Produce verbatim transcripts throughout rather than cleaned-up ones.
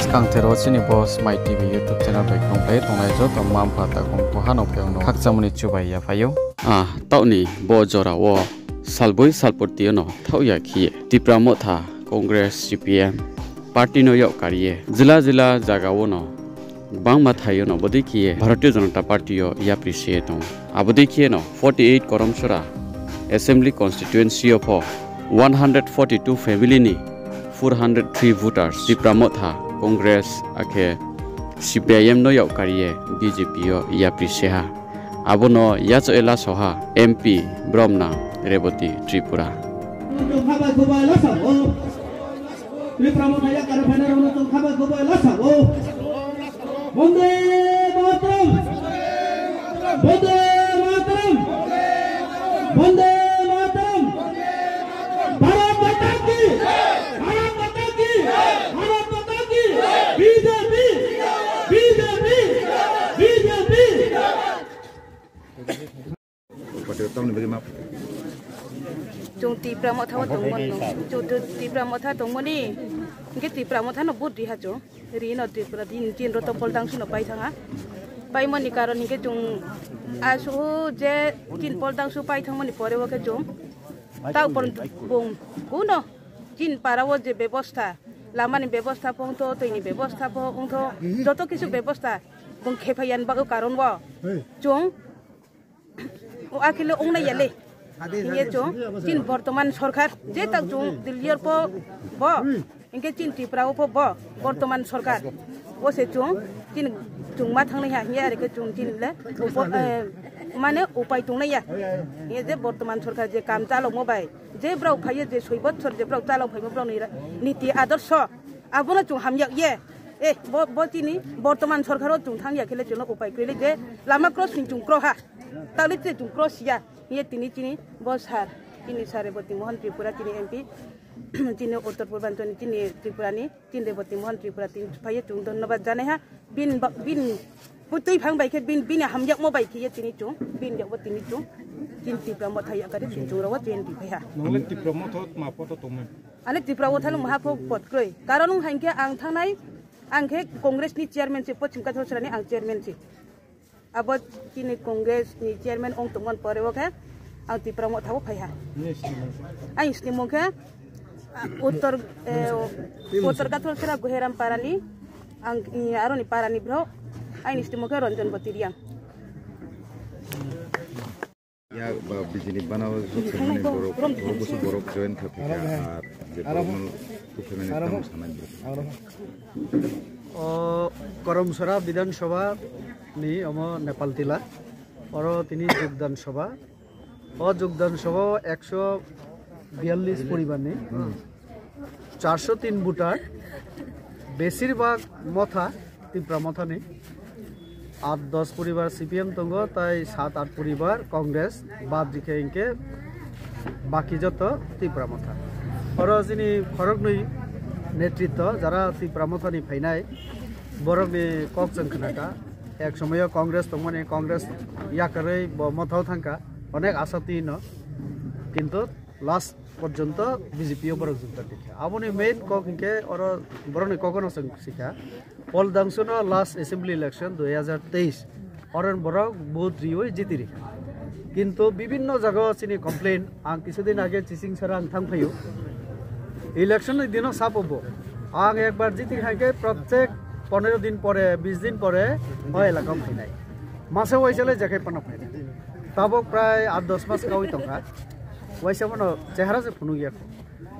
Kangthero chini bo Smai T V YouTube channel bai kongpai tongnai joto mma mpha takhu mkhu ha no phe ang no khakchangmo ni chubai yaphai ou. Ah, taoh ni bo jora wo salboi salpurti yo no thaoh ya khe ye Tipra Motha, Congress, C P M party no yak kari ye jila jila zaga wo no gbangma thai yo no bodei khe ye Bharatiya Janata Party yo yapri se ye tong. Abo dei khe no forty eight Karamsora Assembly Constituency yo pho one hundred forty two family ni four hundred three voters Tipra Motha, Congress akhe C P I M no yak kari ye B J P yo yapri se ha. Abo no yachaoh ye laso ha M P bromna Rebati Tripura. Tripura Motha yakari phainai rao no chung khabai khubai lasa ou. Bonde Mataram! Bonde Mataram! Bonde Mataram! Bharat Mata ki! Bharat Mata ki! Bharat Mata ki! B J P! B J P! B J P! Party tamni bagwi ma. Chung Tipra Motha wo tongmo no. Chung tu Tipra Motha tongmo ni. Hingke Tipra Motha no vote ri ha chung. Ri no Tripura din tin roto poldang suno pai thang ha. Paimo ni karon hingke chung asuhu je tin poldang su pai thangmo ni pore wo khe chung. Tao por bung kuno tin para wo je bebostha, lama ni bebostha pho ongtho, twi ni bebostha pho ongtho, joto kisu bebostha bung khe phai ya ni bagwi karon wo. Chung O akhe le ong nai ya le. Hing ye chung, chini bortoman sorkar, je tak chung Delhi yo pho bo, hing khe chini Tripura wo pho bo, bortoman sorkar. O se chung, chini chung ma thang nai ha, hing ye are khe chung chini le, upo-, eh, mane upai tong nai ya. Hing ye je bortoman sorkar je kam chalokmo bai, je brao phai ye je soi bochor je brao chalok phaimo brao ni ra-, niti adorsho, abo no chung hamyak ye. Eh, bo, bo chini bortoman sorkar wo chung thang ya khe le chung no upai kroi le je lama cross ni chung kro ha. Taoh le tre chung cross ya, hing ye tini chini bo sir, chini sir Rebati Mohan Tripura, chini M P, chini Uttor Purbanchal ni, chini Tripura ni, chini Rebati Mohan Tripura, tini phai ye chung dhonnobad janai ha. Bin ba-, bin putui phang bai khe, bin, bini hamyagmo bai khe ye tini chung, bin yag bo tini chung, chini Tipra Motha yag kari chini chung rao wo chini phai ha. Nung le Tipra Motha ma poto tongmai? Ani Tipra Motha le maha pho pot kroi. Karon wng hai khe ang thangnai, ang khe Congress ni chairman se, Poschim Kathar Sora ni ang chairman se. Abo chini Congress ni chairman ong tongmani pore wo khe ang Tipra Motha wo phai ha. Aini snimung khe, ah, Uttor, eh, Uttor Kathar Sora Goheram Para ni, ang, eh, aro ni para ni brouh, aini snimung khe Ranjan Boti Reang. Ya ba bijini bana o joto mani borok, borok busu borok join kha phika, ar je borok no thukhaimani tamo sanai borok. O Karamsora Bidhan Sabha ni omo Nepal tila. Oro tini Jogdan Sabha. O Jogdan Sabha o ekso biyallis poribar ni. Charso tin voter, besir bhag Motha, Tipra Motha ni. At dos poribar C P M tongo, tai sat at poribar Congress, bad rikhe hingkhe baki joto Tipra Motha. Oro chini khoroknwi netritto, jara Tipra Motha ni phainai, borokni kok chwng khnakha. Ek somoio Congress tongmani, Congress yakarwi bo Motha o thangkha, onek asa twi no. Kintu last porjonto B J P o borok jukta tikha. Aboni main kok hinkhe oro borokni kokono chwng sikha. Pol Dangsuno last assembly election dui hazar teis. Oro borok vote riwi jiti rikha. Kintu bibinno jaga o chini complain, ang kisudin age Chichingsara ang thang phaio. Election ni dino sapo bo. Ang ekbar jiti kha hinkhe protek pondro din pore, bis din pore o elaka o phainai. Masa waisa le jekhai phano phainai. Tabok prai at dos mas kawi tongkha. Waisa bono chehara se phunuk ya kho.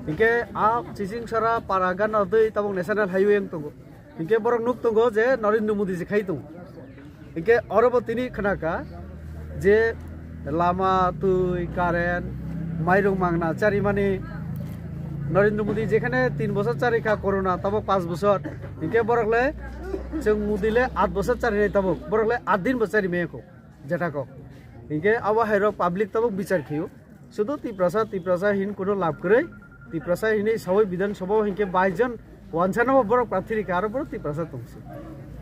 Hinkhe a Chichingsara para gana dui tabok national highway wng tongo. Hinkhe borok nuk tongo je Narendra Modi je khai tongo. Hinkhe oro bo tini khnakha je lama, twi, current, mairung mangna charimani Narendra Modi jekhane tin bosor charikha corona, tabok panch bosor. Hinkhe borok le chwng Modi le at bosor charinai tabok, borok le at din bo charimaya kho. Jeta kok. Hinkhe abo hai rok public tabok bichar khiyo. Sudu Tiprasa, Tiprasa hin kuno lab kwrwi. Tiprasa hinwi sawi Bidhan Sabha o hinkhe bais jon wansa no borok prarthi rikha, aro borok Tiprasa tongsi.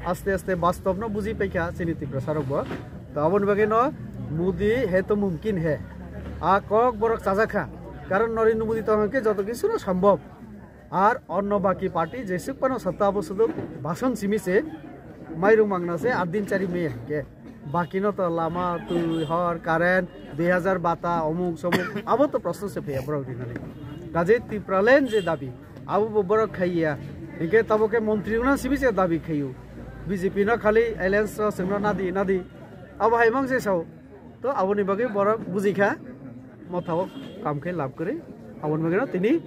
Aste aste bastob no buji paikha chini Tiprasa rok bo. To aboni bagwi no Modi hai to mumkin hai. A kok borok chajakha. Karon Narendra Modi tong hwnkhe joto kisu no sombhob. Ar onno baki party jesuh phano satta abo sudu bhasan simi se, mairung mangna se, at din chari me hing khe. Baki no to lama, tui, hor, current, dui hajar bata, omuk somuk, abo to prosno se phaiya borok rinani. Kaje Tipraland je dabi, abo bo borok khaiya. Hing khe tabo khe montri ongna simi se dabi khaiu. B J P no khali alliance o chwngno nadi, nadi. Abo hai mang se sao. To aboni bagwi borok buji kha, Motha o kam khe lab kwrwi. Aboni bagwi no tini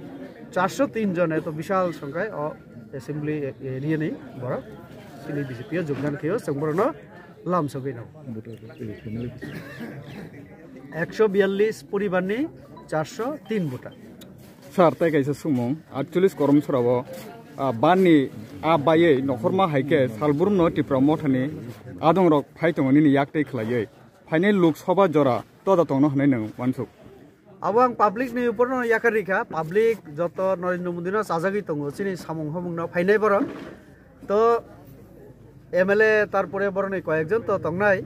চারশো তিন জন, eto bishal songkhai o assembly area ni borok chini B J P o যোগদান khaio, chwng borokno lamsogwi no. একশো বিয়াল্লিশ poribar ni চারশো তিন voter. Sir, tai kaisa sumung, আটচল্লিশ Karamsora o, a, ban ni a baiwi nokhorma hai khe Salbrum no Tipra Motha ni adong rok phai tongo nini yak tei khlaiwi. Phainai Lok Sabha jora toda tongno hwnwi nwng uansuk. Abo ang public ni upor no yakar rikha, public joto Narendra Modi no chajagwi tongo, chini samung hamung no phainai borok. To M L A, tarpore borok ni koyekjon to tongnai.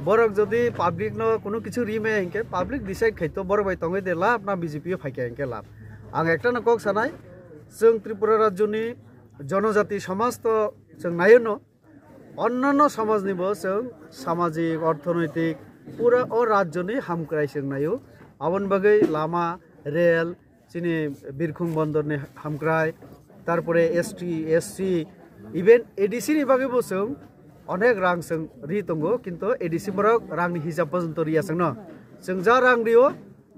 Borok jodi public no kunu kichu ri maya hinkhe, public decide khai to borok bai tongwi de lab na B J P o phaikha hinkhe lab. Ang ekta no kok sanai, chwng Tripura rajyo ni jonojati somaj to chwng naio no, onnanno somaj ni bo chwng samajik, orthonoitik, pura o rajyo ni hamkrai chwng naio. Aboni bagwi lama, rel, chini Birkhung bondor ni hamkrai, tarpore S T, S C, even A D C ni bagwi bo chwng onek rang chwng ri tongo, kintu A D C borok rang ni hisab porjonto riya chwngno. Chwng ja rang rio,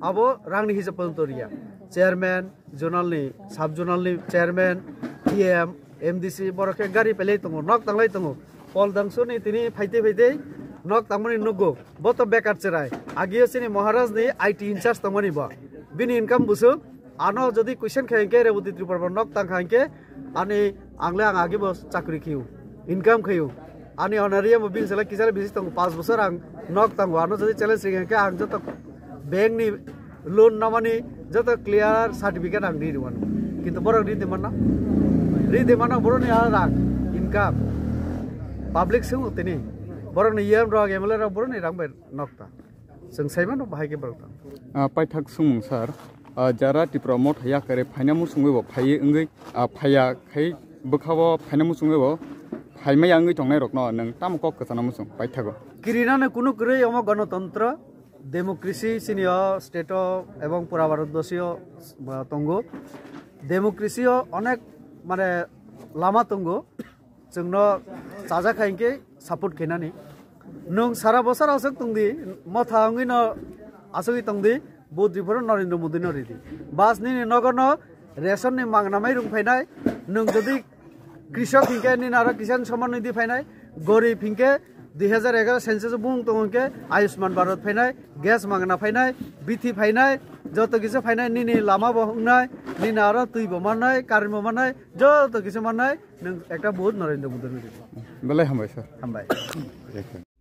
abo rang ni hisab porjonto riya. Chairman, zonal ni, sub zonal ni chairman, E M, M D C, borok khe gari pailai tongo, nok tanglai tongo. Pol Dangsu ni tini phaitei phaitei nok tangmani nugo. Bo to bekar cherai. Agio chini Maharaj ni I T in charge tongmani bo. Bini income busuk. Ano jodi question khai hinkhe Reboti Tripura bo nok tang kha hinkhe ani ang le ang agi bo chakri khiu. Income khiu. Ani honorarium bo bini sala kisale bisi tongo, pas bosor ang nok tango. Ano jodi challenge ring hinkhe ang joto bank ni loan namani joto clear certificate ang ri rwano. Kintu borok ri de mano. Ri de mano borok ni a rang income. Public sung tini. Borok ni E M rok, M L A rok borok ni rang bai nok ta. Chwng sai mano bahai khe borok ta. Ah, paithak sungmung sir, ah, jara Tipra Motha yakare phaina muchungwi bo phaiwi wngwi, ah, phaiya khai bwkha bo phaina muchungwi bo phaimai wngwi tongnai rokno nwng tamo kok kwchana muchung paithago? Kirinani kunu kwrwi omo gonotontro, democracy chini o state o ebong pura Bharat bosi o, ah, tongo. Democracy o onek mane lama tongo. Chwngno chajak hai hinkhe support khainani. Nwng sara bosor aswk tongdi, Motha wngwi no aswkwi tongdi, vote riphoro Narendra Modi no ridi. Bas nini nogo no ration ni mangna mairung phainai, nwng jodi krisok hinkhe nini aro Kisan Samman Nidhi phainai, gorib hinkhe dui hajar egaro census bung tong hinkhe Ayushman Bharat phainai, gas mangna phainai, bithi phainai, joto kisa phainai, nini lama bo wngnai, nini aro twi bo mannai, current bo mannai, joto kisa mannai, nwng ekta vote Narendra Modi no ridi. Belai hambai sir. Hambai.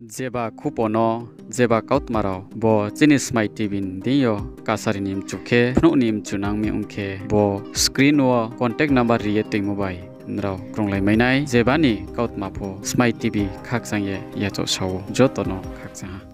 Jeba khupo no, jeba kautma rao bo chini Smai T V ni deing yo kasari ni mchu khe, phnuh ni mchu nang mi ong khe, bo screen wo contact number ri ye toimo bai nrao krunglai mai nai, jeba ni kautma pho Smai T V khakchang ye yachaoh sa ou, joto no khakchang ha.